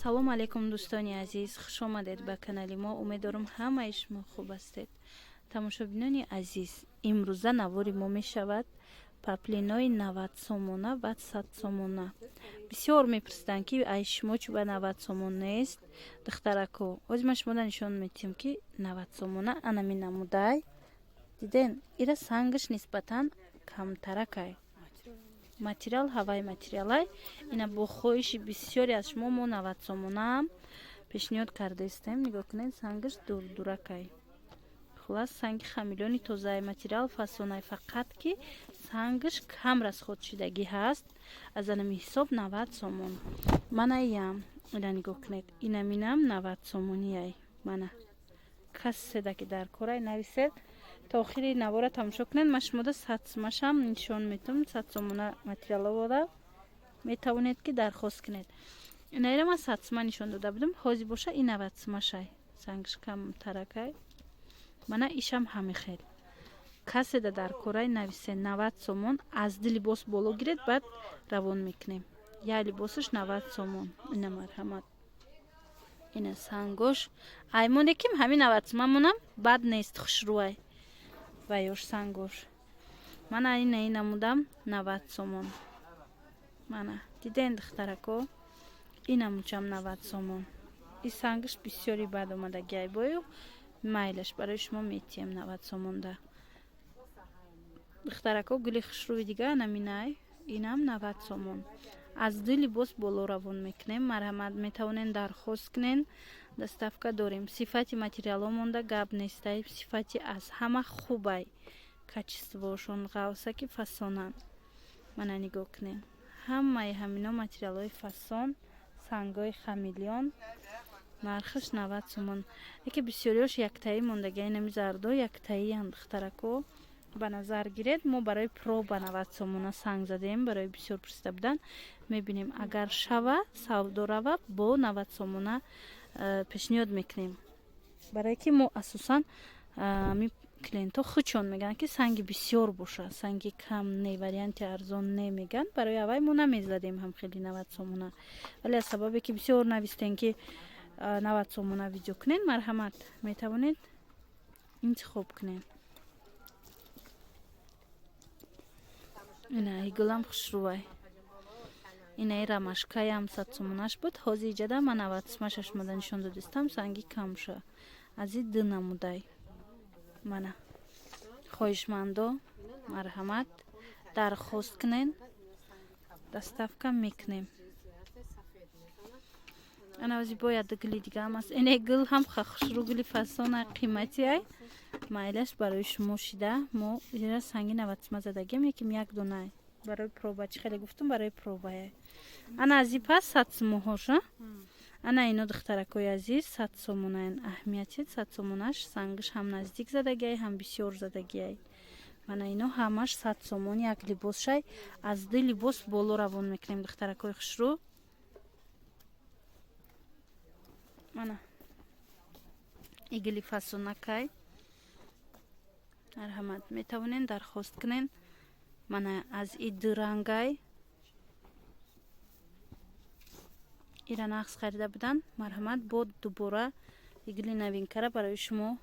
Ассалому алайкум, дӯстони азиз, хушомадед ба канали мо. Умедворам, ҳамаи шумо хуб ҳастед. Тамошобинони азиз, имрӯза навори мо мешавад паплинои 90 сомона ва 100 сомона. Бисёр мепурсиданд, ки ай шумо чӯ ба 90 сомон нест, духтарако? Ҳозир ман шумода нишон медиҳам, ки 90 сомона анами намудай. Диден, ира сангаш нисбатан камтаракай, материал ҳавай материалай. Ина бо хоҳиши бисёре аз шумо мо 90 сомонаам пешниҳод кардаистем. Нигоҳ кунед, сангаш дурдуракай. Хулас, санги хамелеони тозаи, материал фасонай, фақат ки сангаш кам расход шудагӣ ҳаст. Аз анами ҳисоб 90 сомон. Мана ям, ина нигоҳ кунед, инаминам 90 сомонияй. Мана, каседа ки дар корай, нависед. То охири навора тамошо кунед, ман шумода 100 сумашам нишон метавам. 100 сомона материаловода метавонед, ки дархост кунед. Инаира ман 100 сума нишон дода будам, ҳозир боша и 90 сумашай, сангаш камтаракай. Мана ишам ҳами хел. Каседа дар корай, нависе. 90 сомон. Аз ди либос боло гиред, баъд равон мекунем. Як либосаш 90 сомон. Ина, марҳамат, ина сангош аймоне ким ҳамин 90 сума монам бад нест, хушрӯай ва ёш сангош. Мана ина и намудам 90 сомон. Мана, диден, духтарако, инамучам 90 сомон. И сангаш бисёри бад омадагиай, бою майлаш, барои шумо метиҳем 90 сомонда. Духтарако, гули хушрӯи дига наминай, инам 90 сомон. Аз ду либос боло равон мекунем. Марҳамат, метавонен дархост кунен, доставка дорем. Сифати материалҳо монда гап нестай, сифати аз ҳама хубай, качествошон ғавса, ки фасонанд. Мана, нигоҳ кунем, ҳамаи ҳамино материалҳои фасон, сангҳои хамелеон, нархаш 90 сомон. Яке бисёриёш яктаӣ мондагӣ, инами зардо яктаиян. Духтарако, ба назар гиред, мо барои проба 90 сомона санг задем, барои бисёр пурсида будан. Мебинем, агар шава, савдо рава, бо 90 сомона пешниҳод мекунем, барое ки мо асосан ми клиентҳо худшон мегӯянд, ки санги бисёр боша, санги кам не, варианти арзон не мегӯянд. Барои аввай мо намезадем ҳам хеле 90 сомона, вале аз сабабе ки бисёр навистем, ки 90 сомона видео кунед, марҳамат, метавонед интихоб кунед. Ина гулам хушрӯвай, инаи рамашкаям 100 сомонаш буд, ҳозир иҷада ман 90 сумаша шумода нишон додистам. Санги камша, аз и ду намудай. Мана, хоҳишмандо, марҳамат, дархост кунен, доставка мекунем. Ана ози бояд гули дигаам аст. Ине гул ҳам хушрӯ, гули фасона, қимати ай, майлаш барои шумо шида. Мо ира санги 90 сума задагиам, яким як донай барои проба. Чӣ хеле гуфтум, барои пробае. Ана аз и пас 100 сумоҳоша. Ана ино, духтаракои азиз, 100 сомонаен. Аҳамияти 100 сомонаш, сангаш ҳам наздик задагиай, ҳам бисёр задагиай. Мана ино ҳамаш 100 сомон, як либосшай. Аз ду либос боло равон мекунем, духтаракои хушрӯ. Мана игили фасонакай, марҳамат, метавонен дархост кунен. Мана аз и ду рангай, ира нақс харида буданд. Марҳамат, бо дубора игили новинкара барои шумо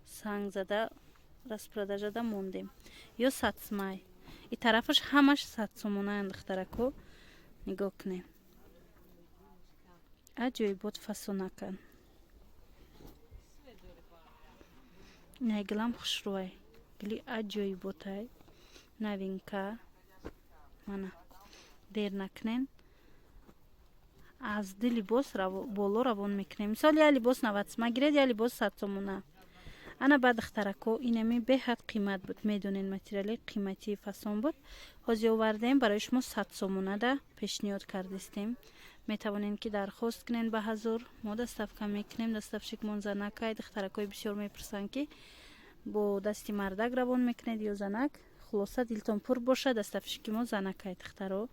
санг зада распродажада мондем. Ё 100 сумай, и тарафаш ҳамаш 100 сомонаян. Духтарако, нигоҳ кунед, аҷоибот фасонакан. Инай гилам хушрӯай, гили аҷоиботай, новинка. Мана, дер накунен, аз ду либос боло равон мекунем. Мисол, як либос 90 сума гиред, як либос 100 сомона. Ана ба духтарако, инами беҳад қимат буд, медонед, материали қиматии фасон буд. Ҳозир овардем, барои шумо 100 сомонада пешниҳод кардистем. Метавонед, ки дархост кунед ба ҳазур, мо доставка мекунем. Доставщикмон занакай. Духтаракои бисёр мепурсанд, ки бо дасти мардак равон мекунед ё занак. Хулоса, дилтон пур бошад, доставщики мо занакай. Духтаро,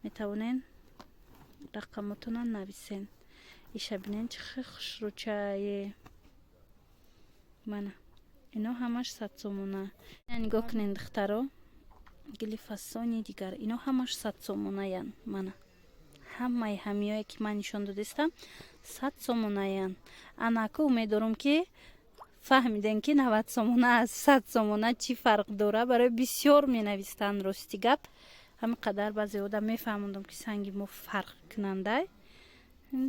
метавонед рақамотона нависен. Иша бинен, чӣ хел хушрӯчае. Мана ино ҳамаш 100 сомона. Нигоҳ кунед, духтаро, гили фасони дигар, ино ҳамаш 100 сомонаян. Мана. Ҳамаи ҳамиёе, ки ман нишон додистам, 100 сомонаянд. Анаку умед дорам, ки фаҳмидем, ки 90 сомона аз 100 сомона чӣ фарқ дора. Барои бисёр менавистанд, рости гап, ҳамин қадар баъзе одам мефаҳмондам, ки санги мо фарқкунандай,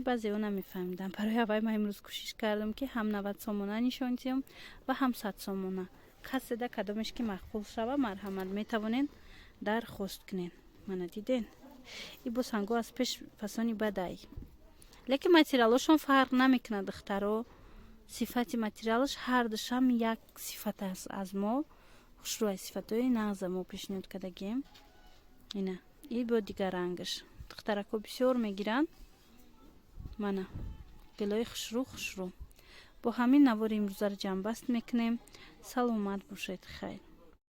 баъзеҳо намефаҳмиданд. Барои аввай ман имрӯз кӯшиш кардам, ки ҳам 90 сомона нишон диҳам ва ҳам 100 сомона. Каседа кадомеш ки маъқул шава, марҳамат, метавонед дархост кунед. Мана, диден, и бо сангҳо аз пеш фасони бадай, лекин материалошон фарқ намекунад, духтаро. Сифати материалаш ҳардушам як сифат аст. Аз мо хушрӯай, сифатҳои нағза мо пешниҳод кардагем. Ина, и бо дигар рангаш духтарако бисёр мегиранд. Мана, гилои хушрӯ, хушрӯ. Бо ҳамин навори имрӯзаро ҷамъбаст мекунем. Саломат бошед, хайр.